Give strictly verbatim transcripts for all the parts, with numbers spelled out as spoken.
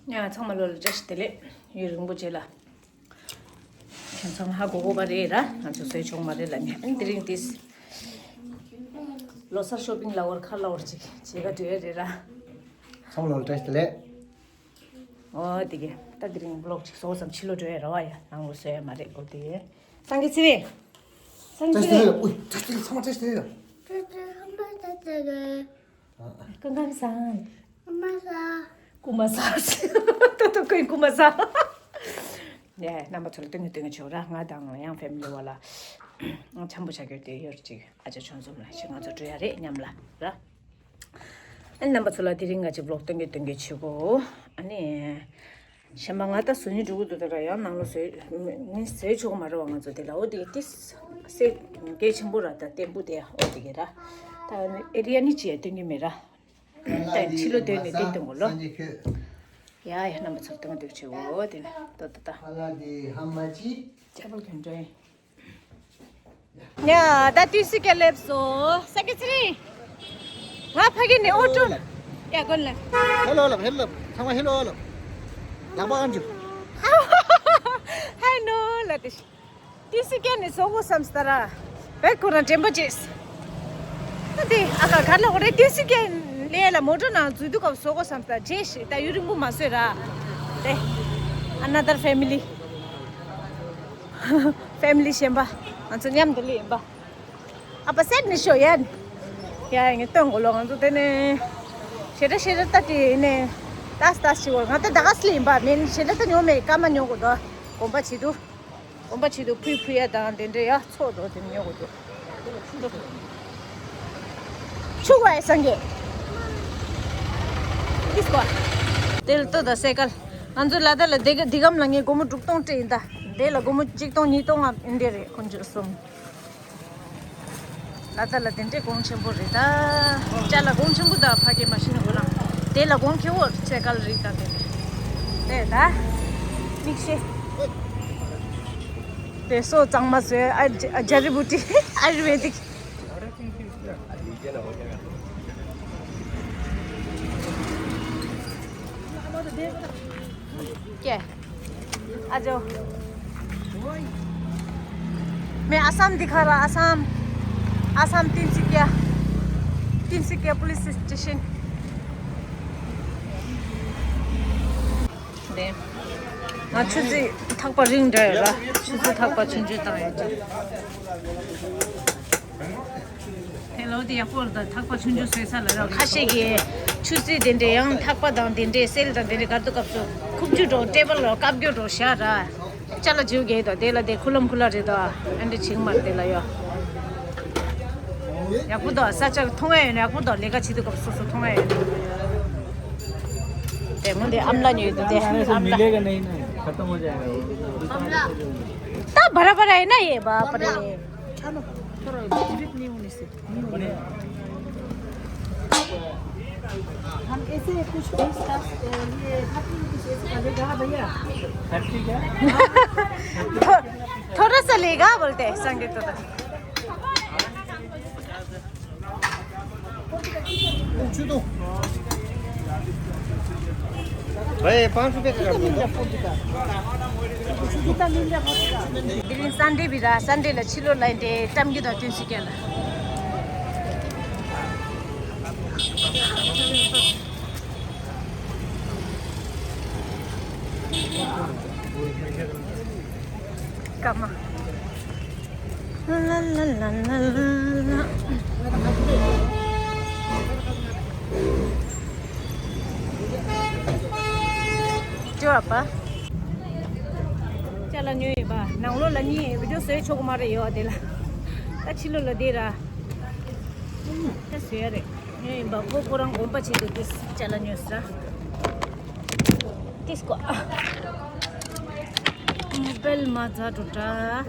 ཡ་ཚང་མ་ལོ་ལ་བཀྲ་ཤིས་བདེ་ལེགས། ཡུན་རིང་པོ་རྗེས་ལ། ཁྱེད་ཚང་མ་ཧ་གོ་གོ་བ་རེད་ར། ང་ཚོ་བཟོས་ཆོག་མ་རེད་ལ་ནི། ཨ་ནི་དེ་རིང་ཏིས་ལོ་གསར་ཤོ་པིང་ལ་བར་ཁ་ལ་བར་ཅིག་བྱེད་ག་འགྲོ་ཡ་རེད་ར། ཚང་མ་ལོ་ལ་བཀྲ་ཤིས་བདེ་ལེགས། ཨོ་དེ་གས་ད་དེ་རིང་བློག་ཅིག་བཟོ་བསམ་ཕྱི་ལོ་འགྲོ་ཡ་ར་བ། ཡ་ནང་ལོ་བཟོ་ཡ་མ་རེད་གོ་དེ། སངས་རྒྱས་ཚེ་རིང་། སངས་རྒྱས་ཚེ་རིང་། ཨོ་བཀྲ་ཤིས་བདེ་ལེགས། ཚང་མ་བཀྲ་ཤིས་བདེ་ལེགས། ཀང་ཀང་སང་། ཀུ་མ་ས། ཏོ་ཏོ་ཀུན་ཀུ་མ་ས། ཡ་རྣམ་པ་ཚོ་ལ་སྟོན་གི་སྟོན་གི་ཆོག་ར། ང་དང་ཡང་ཕེ་མི་ལི་བ་ལ་འཆམ་པོ་བྱ་རྒྱུ་དེ་ཡོད་ཅིག་ཨ་ཅག་ཆོན་འཛོམས་ལ་ཞིག་ང་ཚོ་འགྲོ་ཡ་རེད་མཉམ་ལ་ར། ཨ་ནི་རྣམ་པ་ཚོ་ལ་དེ་རིང་ང་ཅིག་བློག་སྟོན་གི་སྟོན་གི་ཆོག་གོ། ཨ་ནི། གཞན་པ་ང་ད་བཟོ་སྙིང་འདོད་ཀྱི་འདུག་ད་ར་ཡང་ནང་ལོ་བཟོས་ནི་བཟོས་ཆོག་གི་མ་རེད་བ། ང་ཚོ་དེ་ལ་འོ་དེ་གི་ཏིས་སེ་གལ་ཆེན་པོ་ར། ད་བརྟན་པོ་དེ་འོ་དེ་གི་ར། ད་ཨེ་རི་ཡ་ནི་ཅི་ཡ་སྟོན་གི་མེད་ར། ད་ཕྱི་ལོ་སྟོན་ནི་དེ་སྟོན་གོ་ལོ། ཡ་ཡ་རྣམ་པ་ཚོར་སྟོན་གི་འདུག་ཆེ་འོ་དེ་ནི་ཏོ་ཏོ་ཏ། ཅ་པལ་གྱོན་འགྲོ་ཡིན། ཡ་ད་ཏུས་སི་ཀ་ལེབ་སོ། ས་ཀི་ཚི་རི། ང་ཕ་གི་ནས་ཨོ་ཊོ། ཡ་གོན་ལ། ཧེ་ལོ་ལབ། ཧེ་ལོ་ལབ། ཚང་མ་ཧེ་ལོ་ལབ། ལག་པ་གང་འཇུ། ཧའི་ནོ་ལ་ཏི་ཤི། ཏུས་སི་ཀ་ནས་བཟོ་གོ་བསམ་སྟ་ར། བེད་ཁོ་རང་དྲན་པ་བརྗེད། ད་དེ་ཨ་ཁ་ག་ལ་འོ་རེད། ཏུས་སི་ཀ་ལས་ལ་མོ་ཊོ་ནང་འཛུལ་དུས་སྐབས་བཟོ་གོ་བསམ་སྟ་རྗེས་ཤིག་ད་ཡུན་རིང་པོ་མ་བཟོས་ར། དེ་another family། ཕེ་མི་ལི་གཞན་པ་ང་ཚོ་མཉམ་དུ་སླེབས་ཡིན་པ། ཨ་ཕ་སེད་ནི་ཤོ་ཡན། ཡ་ངས་སྟོན་གོ་ལོ། ང་ཚོ་དེ་ནས་ཞེ་དྲག་ཞེ་དྲག་ལྟ་དེ་ནས་ཏག་ཏག་ཞིག་འོ། ང་ད་ད་ག་སླེབས་ཡིན་པ་མིན། ཞེ་དྲག་ལྟ་མྱོང་མེད། སྐར་མ་ཉོ་གོ་དོ། གོམ་པ་བྱེད་དུ། གོམ་པ་བྱེད་དུ་ཕུ་ཕུ་ཡ་དང་དེ་འདྲ་ཡ་ཚོགས་དོ་དེ་ཉོ་གོ་དོ། ཆུ་བ་ཡ་སང་གེ། ཏིས་ཀོ། དེ་ལ་ལྟོ་ད་སེ་ཀལ། ང་ཚོ་ལ་ད་ལ་དེ་ག་དེ་གམ་ལ་ངས་སྒོར་མོ་དྲུག་སྟོང་སྤྲད་ཡིན་ད། དེ་ལ་སྒོར་མོ་གཅིག་སྟོང་གཉིས་སྟོང་ཨ་ཨིན་དེ་རེད་ཁོང་ཚོ་གསུམ། ལ་ད་ལ་དེ་འདྲས་གོང་ཆེན་པོ་རེད་ད། ཅ་ལ་གོང་ཆེན་པོ་ད་ཕ་གི་མ་ཤི་ན་ཁོ་རང་། དེ་ལ་གོང་ཁེ་བོ་ཚེ་གལ་རེད་ད་དེ། དེ་ད། མིག་ཤེས། དེ་སོ་གཙང་མ་བཟོས། ཨ་ཇ་རི་བུ་ཏི་ཨ་ཡུར་བེ་དིག་ཀྱེ། ཨ་ཇོ། मैं आसाम दिखा रहा, आसाम। आसाम तिनसुकिया। Tinsukia police station. ང་ཆུ་ཚོད་ཐག་པ་རིང་འདྲ་ཡོད་ར། ཆུ་ཚོད་ཐག་པ་ཆུང་ཆུང་བཏང་ཡོད་ཀྱང་། ཧེ་ལོ་དེ་ཡག་པོ་རེད་ད། ཐག་པ་ཆུང་ཆུང་བཟོས་ས་ལ་ར། ཁ་ཤས་ཀྱིས་ཆུ་ཚོད་དེ་འདྲས་ཡང་ཐག་པ་དང་དེ་འདྲས་སེལ་དང་དེ་འདྲས་གར་དུ་སྐབས་སུ་ཁུག་ཆུ་འགྲོ་ཊེ་བལ་རོ་བཀབ་རྒྱུ་འགྲོ་བཞག་ར། ཅ་ལག་བྱེའུ་རྒྱས་དང་དེ་ལ་དེ་ཁུ་ལམ་ཁུ་ལ་རེད་དོ། ཨ་འདྲས་བྱེད་ཀྱི་མ་རེད་དེ་ལ་ཡོ། ཡག་པོ་དོ། ས་ཆ་མཐོང་ཡ་ཡོད་ན་ཡག་པོ་དོ། ལས་ཀ་བྱེད་དུས་སྐབས་སོ་སོ་མཐོང་ཡ་ཡོད་ན། དེ་མོ་དེ་ཨམ་ལ་ཉོས་དུ་དེ་ཨམ་ལ། ད་བར་བར་ཡིན་ན་ཡེ་བ་བ་རེད། हम ऐसे कुछ बीस का, ये थर्टी रुपीस ऐसे का लेगा भैया? थर्टी क्या? थो-, थोड़ा सा लेगा बोलते हैं संगीत तो। भाई, पाँच रुपये का कर दो। དེ་རིང་སན་ཌེ་བི་ར། སན་ཌེ་ལ་ཕྱི་ལོགས་ལ་འདྲེ་གཏམ་རྒྱུད་དང་བསྟུན་སུ་སྐྱེལ། སྐར་མ། ལ་ལ་ལ་ལ་ལ། ཅོ་ཨ་པ། ཅ་ལག་ཉོས་ཡིན་པ། ནང་ལོགས་ལ་གཉིས་བི་ཌིའོ་བཟོས་ཆོག་གི་མ་རེད་ཡོད་དེ་ལ། ད་ཕྱི་ལོགས་ལ་བསྡད་ར། ད་བཟོས་ཡ་རེད། ཉོས་ཡིན་པ། ཁོ་ཁོ་རང་དགོན་པ་ཆེད་དུ་ཏིས་ཅ་ལག་ཉོས་ས། ཏིས་ཀོ། མོ་བེལ་མ་ཛ་འགྲོ་འདྲ།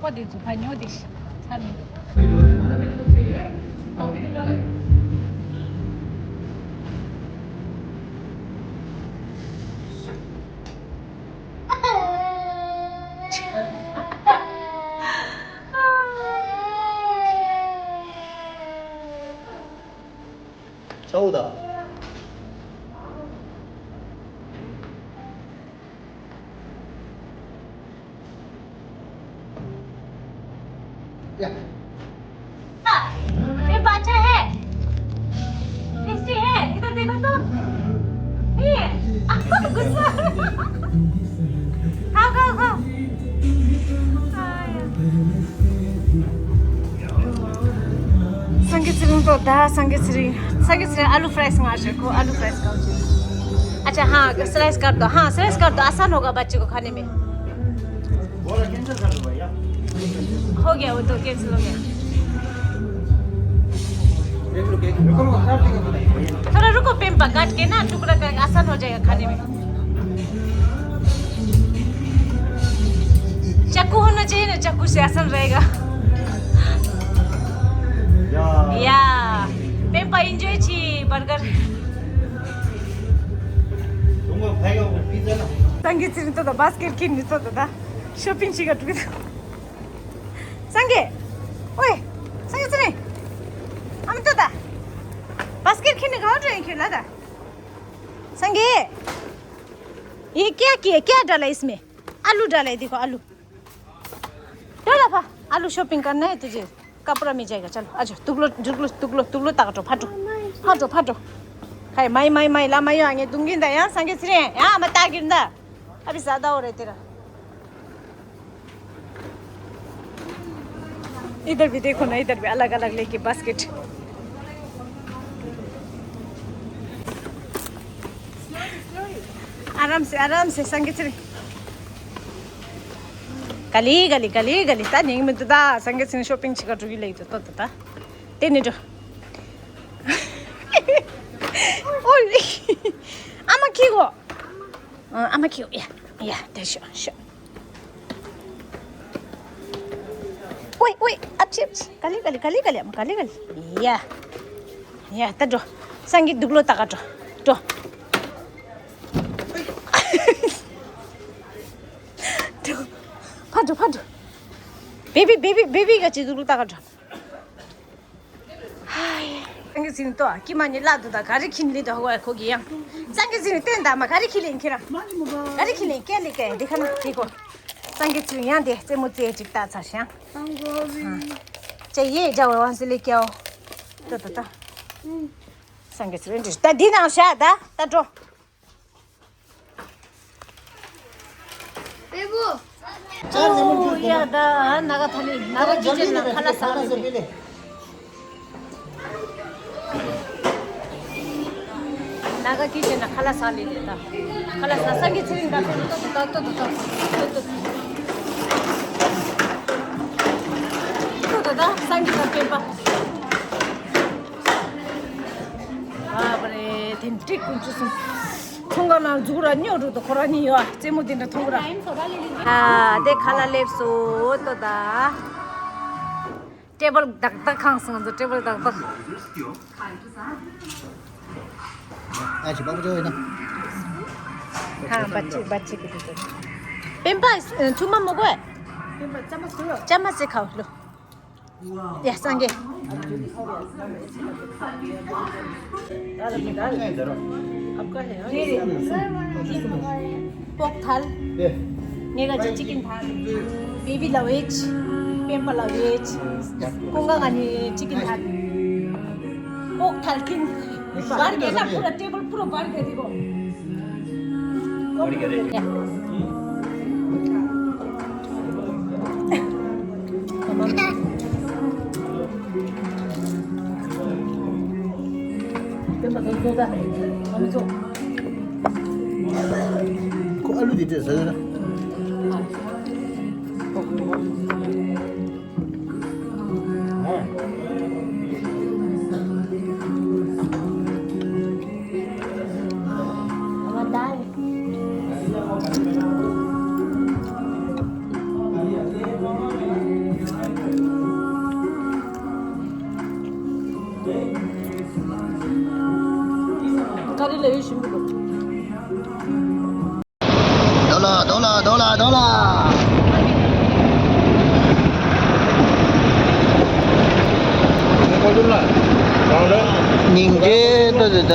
པ་དེ་ཚོ་ཕ་ཉོ་དེ་ཤི་ཚར་ནས། ཅའོ་ད། ये बादशाह है, टेस्टी है, इधर देखो तो। ये, गुस्सा। खाओ, खाओ, खाओ। संगीत श्री तो दा, संगीत श्री, संगीत श्री आलू फ्राई मंगा को, आलू फ्राई खाओ जी। अच्छा, हाँ, स्लाइस कर दो, हाँ, स्लाइस कर दो, आसान होगा बच्चे को खाने में। हो गया, वो तो कैंसिल हो गया। थोड़ा रुको, पेम्पा काट के ना टुकड़ा करके आसान हो जाएगा खाने में। चाकू होना चाहिए ना, चाकू से आसान रहेगा। या। या। पेम्पा एन्जॉय ची बर्गर। संगे चिरिन तो बास्केट किन तो दा। शॉपिंग ची गटुक। संगे। ओए। संगे चिरिन। हम तो दा। बास्केट किन गाओ जो एक ला दा। संगे। ये क्या किया, क्या डाला इसमें? आलू डाला है, देखो आलू। चल लाफा, आलू शॉपिंग करना है तुझे, कपड़ा मिल जाएगा। चलो, आ जाओ, तुगलो, तुगलो, तुगलो, तुगलो ताकटो, फाटो, फाटो, फाटो। हाय, माई, माई, माई, ला माई आगे दूंगी दा, यहाँ संगे सिरे, यहाँ मत आ गिरदा। अभी ज्यादा हो रहे तेरा। इधर भी देखो ना, इधर भी अलग-अलग लेके बास्केट। आराम से, आराम से, संगे चले। गली, गली, गली, गली, ता नहीं, मैं तो दा, संगे से शॉपिंग छिका टुकी ले तो, तो, तो, ता। तेने जो। ओए, आमा की गो? अँ, आमा खियो, या, या, त्यहाँ स्यो, स्यो। ओइ, ओइ, अप्छि, अप्छि, कलि, कलि, कलि, कलि, आमा, कलि, कलि। या, या, त ड्रो। संगीत दुग्लो तक ड्रो, ड्रो। ड्रो। फाटो, फाटो। बेबी, बेबी, बेबी का चाहिँ दुग्लो तक ड्रो। སངས་རྒྱས་ཚེ་རིང་ཏོ་ཀྱི་མ་ཉི་ལ་དུ་ད་ག་རེ་ཁྱིན་ལི་དོ་ཧོ་ཁོ་གི་ཡང་། སངས་རྒྱས་ཚེ་རིང་བསྟན་ད་མ་ག་རེ་ཁྱི་ལིན་ཁྱེད་རང་། ག་རེ་ཁྱི་ལིན་ཀེ་ལི་ཀེ་འདི་ཁ་ན་དེ་གོ། སངས་རྒྱས་ཚེ་རིང་ཡང་དེ་རྩེད་མོ་རྩེ་ཅིག་ལྟ་ཚར་ཤང་། ཅེ་ཡེ་འདྲ་བའི་དབང་སི་ལི་ཀྱའོ། ཏོ་ཏོ་ཏོ། སངས་རྒྱས་ཚེ་རིང་འདྲི་ད་འདི་ནང་བཞག་ད་ད་འགྲོ། པེ་བུ། ཨོ་ཡ་ད་ན་ག་ཐ་ལི་ན་ག་ཀི་ཅན་ན་ཁ་ལ་ས་ལི་ལི། ན་ག་ཀི་ཅན་ན་ཁ་ལ་ས་ལི་ལི་ད། ཁ་ལ་ས་སངས་རྒྱས་ཚེ་རིང་ད་ཏོ་ཏོ་ཏོ་ཏོ་ཏོ་ཏོ་ཏོ། ཏོ་ཏོ་ད་སངས་རྒྱས་ད་པེ་པ། ཨ་པ་རེ་དེན་ཏིག་ཀུན་ཆུ་སུ། ཚོང་ཁང་ནང་འཛུགས་ར་ཉོ་རུ་དོ་ཁོ་ར་ཉི་ཡོ་རྩེད་མོ་དེ་འདྲ་མཐོང་ར། ཨ་དེ་ཁ་ལ་སླེབས་སོ་ཏོ་ད། ཊེ་བལ་དག་དག་ཁང་སང་ཚོ་ཊེ་བལ་དག་དག་ཨ་ཅི་པ་པ་ཅོ་ཡིན་ན། ཧ་བ་ཅི་བ་ཅི་གི་དུ་ཅོ། པེན་པ་ཐུ་མ་མོ་གོ། པེན་པ་ཅ་མ་སུ་ཡོ། ཅ་མ་སེ་ཁའོ་ལོ། ཡ་སངས་རྒྱས། པོག་ཐལ། ངེ་ག་ཅི་ཅི་ཀིན་ཐལ། བེ་བི་ལ་བེཇ། པེན་པ་ལ་བེཇ། ཀུན་ག་ང་ནི་ཅི་ཀིན་ཐལ། པོག་ཐལ་ཀིན། བར་གེ་ན་པུ་ར་ཊེ་བལ་པུ་ར་བར་གེ་དི་གོ། ཁོ་ཨ་ལུ་དེ་སྤྲད་ཟ་ཡོད་ན། ཀ་རི་ལ་ཡོད་ཞིམ་པོ་འདུག་རྡོ་ལ་རྡོ་ལ་རྡོ་ལ་རྡོ་ལ། ཉིན་རྒྱལ་ལྟ་དེ་ད།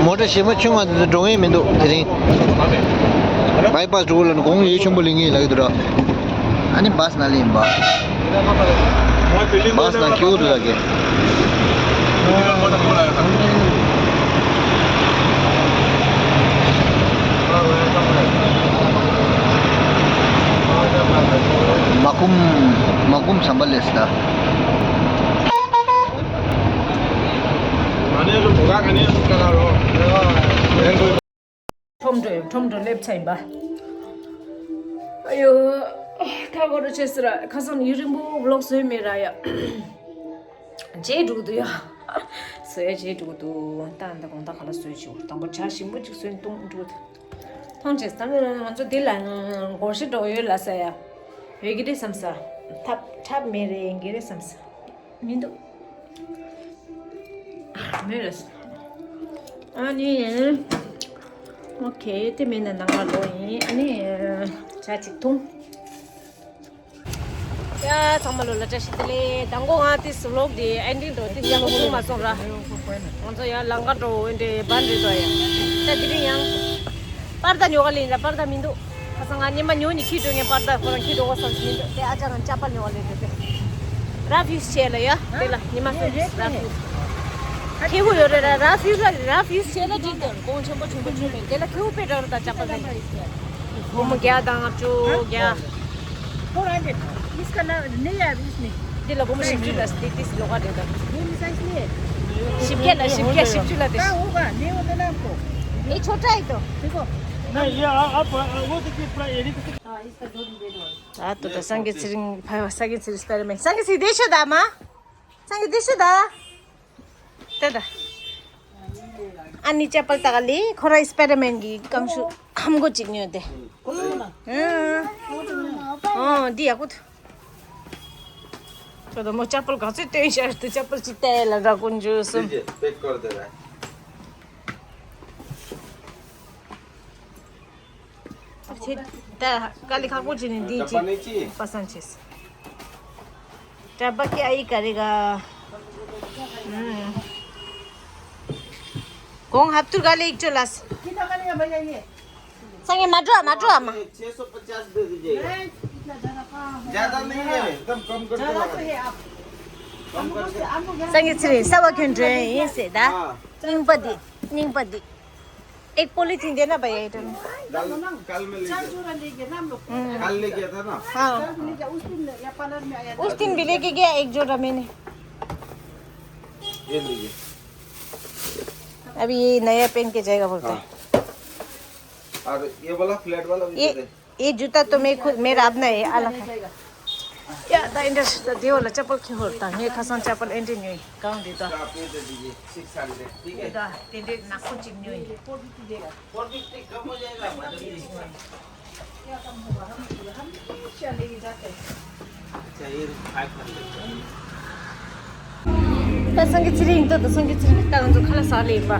མོ་ཊ་ཞེ་མ་ཆུང་བ་འདི་ཚོ་འགྲོ་ངེས་མི་འདུག་དེ་རིང་། བྷའི་པཱས་འགྲོ་ལ་ནི་གོང་ཡུལ་ཆེན་པོ་ལེན་ངེས་ལ་ཡོད་དུ་ར། ཨ་ནི་བྷས་ནང་ལ་ཡིན་པ། བྷས་ནང་ཁྱེའུ་འདུག་ལ་གེ། མ་ཀུམ། མ་ཀུམ་ཟམ་པ་ལས་ད། ཁྲོམ་འགྲོ་ཡོད། ཁྲོམ་འགྲོ་སླེབས་ཚར་ཡིན་པ། ཨ་ཡོ། ཁ་སྐོར་ར་བྱས་ཟེར་ར། ཁ་སང་ཡུན་རིང་པོ་ཝི་ལོག་བཟོས་མེད་ར་ཡ། བརྗེད་འགྲོ་གི་འདུག་ཡ། བཟོས་བརྗེད་འགྲོ་གི་འདུག་ད་ད་དགོང་དག་ག་ལ་བཟོས་བྱུང་། དང་པོ་ཇ་ཞིམ་པོ་ཅིག་བཟོས་བཏུང་འགྲོ་གི་འདུག་མཐོང་བྱས་ད་ང་ཚོ་འདི་ལ་སྒོར་གཞས་འགྲོ་ཡོད་ལ་ས་ཡ། ཡོད་ཀྱི་རེད་བསམ་ས། ཐབས་ཐབས་མེད་རེད་ཡིན་གྱི་རེད་བསམ་ས། མི་འདུག་མེད་རེད། ཨ་ནི། ཨོ་ཁེ། དེ་མེད་ན་ནང་ལ་ལོག་ཡིན། ཨ་ནི། ཇ་ཅིག་འཐུང་། ཡ། ཚང་མ་ལོ་ལ་བཀྲ་ཤིས་བདེ་ལེགས། དང་པོ་ང་དེ་སུ་ལོག་དེ་ཨེན་ཌི་འགྲོ་དེ་ཡག་པོ་བྱུང་མ་སོང་ར། ང་ཚོ་ཡ་ལང་ཀ་འགྲོ་འོན་ཏེ་བན་རེད་དོ་ཡ། ད་དེ་རིང་ཡང་། པར་ད་ཉོ་ག་ལེན་ར། པར་ད་མི་འདུག་ཁ་སང་ང་ཉི་མ་ཉོ་ནི་ཁྱི་འགྲོ་ངས་པར་ད་ཁོ་རང་ཁྱི་འགྲོ་བ་བསམ་ཞིག་མི་འདུག་དེ་ཨ་ཅག་ང་ཅ་པ་ཉོ་ག་ལེན་རེད་དེ། རབ་ཡུས་བྱས་ལ་ཡ། དེ་ལ་ཉི་མ་སོང་རབ་ཡུས། ཁེ་བོ་ཡོད་རེད་ར། རབ་ཡུས་ལ་རབ་ཡུས་བྱས་ལ་འགྲིག་དེ་གོང་ཆེན་པོ་ཆེན་པོ་ཆུ་མེད་དེ་ལ་ཁེ་བོ་དཔེ་དྲག་རེད། ད་ཅ་པ་ལེན། སྒོར་མོ་བརྒྱ་དང་ལྔ་བཅུ་བརྒྱ། Four hundred. इसका ना नहीं है अभी इसमें। འདི་ལ་སྒོར་མོ་བཞི་བཅུ་ལ་སྟེ་ཏིས་ལོག་ག་རེད་ད། ये भी साइज नहीं है। བཞི་བརྒྱ་ལ་བཞི་བརྒྱ་བཞི་བཅུ་ལ་དེ། क्या होगा? नहीं होता ना आपको। ये छोटा है तो। देखो। नहीं, ये आ- आप वो देखिए, पूरा एरिया। हाँ, इसका दो भी दे दो। ད་ད་ད་སངས་རྒྱས་ཚེ་རིང་ཕ་བ། སངས་རྒྱས་ཚེ་རིང་སྤེ་ར་མེད། སངས་རྒྱས་ཚེ་རིང་དེ་ཤོད་ད་མ། སངས་རྒྱས་དེ་ཤོད་ད། དེ་ད། ཨ་ནི་ཅ་པལ་ཏག་ལི་ཁོ་རང་སྤེ་ར་མེན་གྱི་རྐང་ཤུ་ཧམ་གོ་ཅིག་ཉོས་ཏེ། ཨོ་འདི་ཡག་པོ་འདུག་ཁྱོད་ད་མོ་ཅ་པལ་ག་ཚོད་སྟོན་ཤར་དུ་ཅ་པལ་ཅིག་ཏེ་ལ་ར་ཀུན་ཇུ་སུམ། ད་དཀའ་ལས་ཁག་པོ་བྱས་ནས་འདི་ཅིག་པ་སང་བྱས། डब्बा क्या ही करेगा। हम्म। कौन हाथ टूट गया ले एक चोलास। कितना करेगा भैया ये? संगे मटुआ मटुआ मा। छह सौ पचास दे दीजिए। नहीं, इतना ज्यादा कहाँ है? ज्यादा नहीं है, एकदम कम कर दो। ज्यादा तो है आप। हमको से- हमको यहाँ संगे श्री सब क्यों ड्रे ये से दा। हाँ। निंपदी निंपदी। एक पॉलीथीन देना भैया, ये तो। कल, कल में लेके। चार जोड़ा लेके ना हम लोग। हम्म। कल लेके था ना। हाँ। कल लेके, उस दिन या पार्लर में आया था। उस दिन भी लेके गया एक जोड़ा मैंने। ये लीजिए। अभी ये नया पहन के जाएगा बोलता है। हाँ। और ये वाला फ्लैट वाला भी ये दे दे। ये जूता तो मैं खुद, मेरा अपना है, अलग है। या, ད་འདི་འདྲ་ཞིག་ད་དེ་འོ་ལ་ཅ་པལ་ཁྱི་ཧོར་ད་ངས་ཁ་སང་ཅ་པལ་ཨེ་འདྲ་ཉོས་ཡིན་གང་རེད་ད། आप ये दे दीजिए, सिक्स हंड्रेड, ठीक है? ད་དེ་འདྲའི་ནག་པོ་ཅིག་ཉོས་ཡིན། और भी कम हो जाएगा, मतलब। अच्छा, ये फाइव हंड्रेड। ད་སངས་རྒྱས་ཚེ་རིང་། ད་ད་སངས་རྒྱས་ཚེ་རིང་། ད་ང་ཚོ་ཁ་ལག་ཟ་ལེ་ཡིན་པ།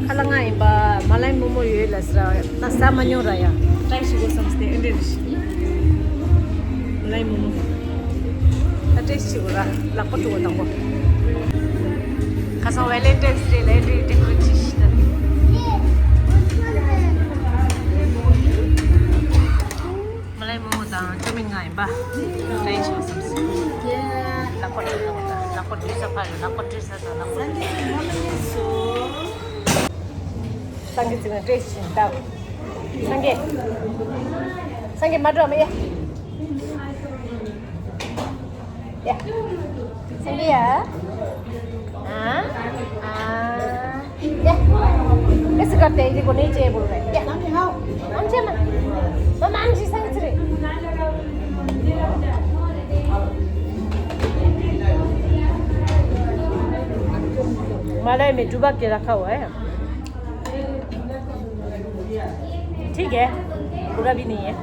ཁ་ལག་ང་ཡིན་པ། མ་ལའི་མོ་མོ་ཡོད་ལ་ཟེར་ར། ད་ཟ་མ་མྱོང་ར་ཡ། ཏྲའི་ཞིག་དགོས་བསམ་སྟེ་ཨེ་འདྲ་རེ་ཞིག་མ་ལའི་མོ་མོ། ད་ཏྲའི་ཞིག་དགོས་ར། ལག་པ་བཀྲུ་བ་དང་པོ། ཁ་སང་ཝེ་ལེན་ཊེན་སི་ཌེ་ལ་ཨེ་འདྲའི་ཌེ་ཀོ་རེ་ཊི་ཞིག་ད། མ་ལའི་མོ་མོ་དང་ཅོ་མིན་ང་ཡིན་པ། ཏྲའི་ཞིག་བསམ་སོང་། ལག་པ་བཀྲུ་དང་། ལག་པ་བཀྲུ་ས་ཕར། ལག་པ་བཀྲུ་ས་དང་ལག་པ་བཀྲུ་ས། སངས་རྒྱས་ཚེ་རིང་ཏྲའི་ཞིག་ད། སངས་རྒྱས། སངས་རྒྱས་མ་འགྲོ་མ་ཡ། ཡ། སངས་རྒྱས་ཡ། ཨ། ཨ། ཡ། ཨེ་སི་ཀར་དེ་ཡི་གོ་ནས་ཅེ་བོ་རེད། ཡ། ཨམ་ཆེ་མ། མ་མ་ཨམ་ཆི་སངས་རྒྱས་ཚེ་རིང་། མ་ལའི་མེ་ཌུ་བ་ཀེ་ར་ཁ་བ་ཡ། ठीक है, बुरा भी नहीं है।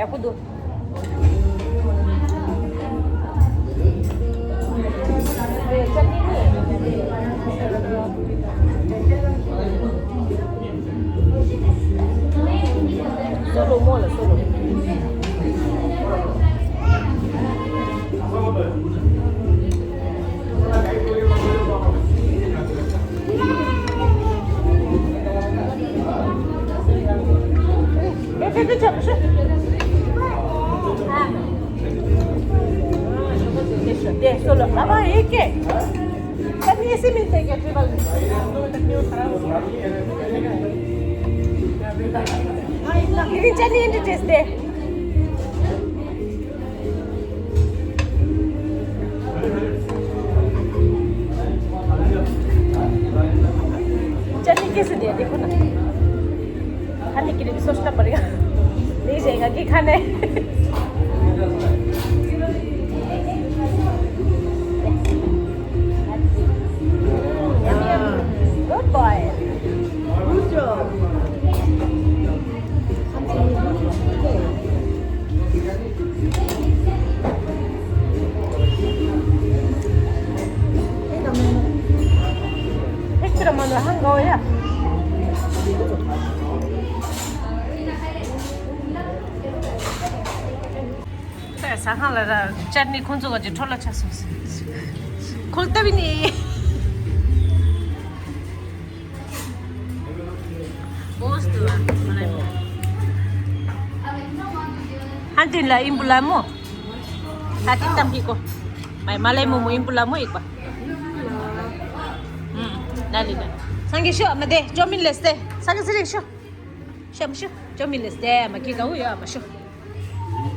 ཡག་པོ་འདུག Ini chani ini taste de. चटनी कैसे दिया, देखो ना। खाने के लिए भी सोचना पड़ेगा। ले जाएगा कि खाने। Yummy, yummy. Good boy. Good job. 팩트로 만나 한거야. ཟ་ཁང་ལ་ར་ཅར་ནི་ཁོང་ཚོ་ག་ཅིག་འཕྲོ་ལ་ཆགས་སོང་ཟེར། ཁོལ་ཏ་བི་ནི། ཧན་ཏིན་ལ་ཨིན་བུ་ལ་མོ། ད་ཏིག་ཏམ་གི་གོ། མ་མ་ལེ་མོ་མོ་ཨིན་བུ་ལ་མོ་ཡིག་པ། ན་ལི་ན། སང་གི་ཤོ་མ་དེ་ཅོ་མིན་ལེ་སྟེ། སང་གི་སི་རིག་ཤོ། ཤམ་ཤུ་ཅོ་མི་ལེ་སྟེ་མ་ཀི་གའུ་ཡ་མ་ཤུ།